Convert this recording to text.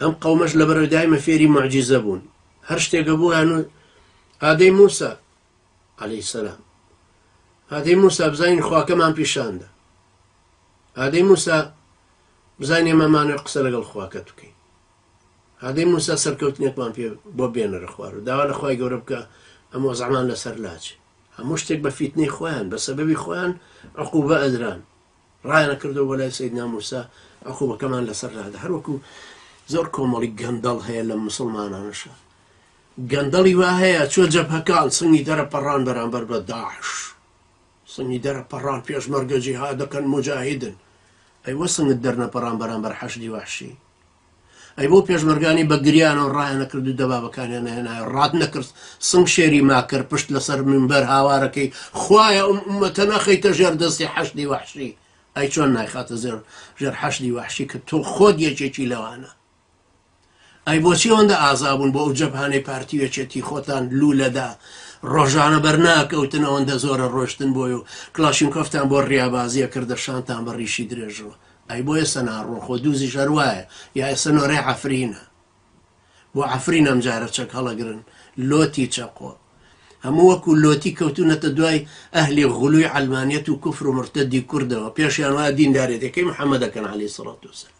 ئەم قەومەش لەبەرەوەی دایمە فێری موعجیزە بوون هەر شتێکە بوویان و ئادەی موسا عەلەیهی سەلام ئادەی موسا بزانین خواکەمان پیشاندە ئادەی موسا بزانین ئێمەمانەوێت قسە لەگەڵ خواکەت بکەین ئادەی موسا سەرکەوتنێکمان پێ بۆ بێنەرە خوار و داوا لە خوای گەورە بکە ئەم وەزعمان لەسەر لاچێ هەموو شتێک بە فیتنەی خۆیان بە سەبەبی خۆیان عقوبە ئەدران ڕایانە کردەوە بۆ لای سەیدنا موسا عقوبەکەمان لەسەر لادا هەروەکو زۆر کۆمەڵی گەندەڵ هەیە لە مسلمانانەشە گەندەڵی وا هەیە چوە جەبهەکان سنگی دەرە پەڕان بەرامبەر بە داعش سنگی دەرە پەڕان پێشمەرگە جیهادەکەن موجاهیدن ئەی بۆ سنگت دەرنەپەڕان بەرامبەر حەشدی وەحشی ئەی بۆ پێشمەرگانی بە گریانەوە ڕایان نەکرد و دەبابەکانیان نەهێنایە ڕات نەکرد سنگ شێری ماکەر پشت لەسەر منبەر هاوارەکەی خوایە ئەم ئومەتە نەخەیتە ژێر دەستی حەشدی وەحشی ئەی چۆن نایخاتە زێر ژێر حەشدی وەحشی کە تۆ خۆت یەکێکی لەوانە ئەی بۆچی ئەوەندە ئازا بوون بۆ ئەو جەبهانەی پارتی و یەکێتی خۆتان لوولەدا ڕۆژانە بەرناکەوتن ئەوەندە زۆرە ڕۆشتن بۆی و کڵاشینکۆفتان بۆ ڕیابازیە کردە شانتان بە ڕیشی درێژەوە ئەی بۆ ئێستا ناڕۆن خۆ دووزیش هەر وایە یا ئێستا نۆرەی عەفرینە بۆ عەفرین ئەم جارە چەک هەڵەگرن لۆتی چەقۆ هەموو وەکو لۆتی کەوتونەتە دوای ئەهلی غلوی عەلمانیەت و کوفر و مرتدی کوردەوە پێشیان وایە دیندارێتەکەی محەممەدەکەن عەلەیهی سڵات وسلام.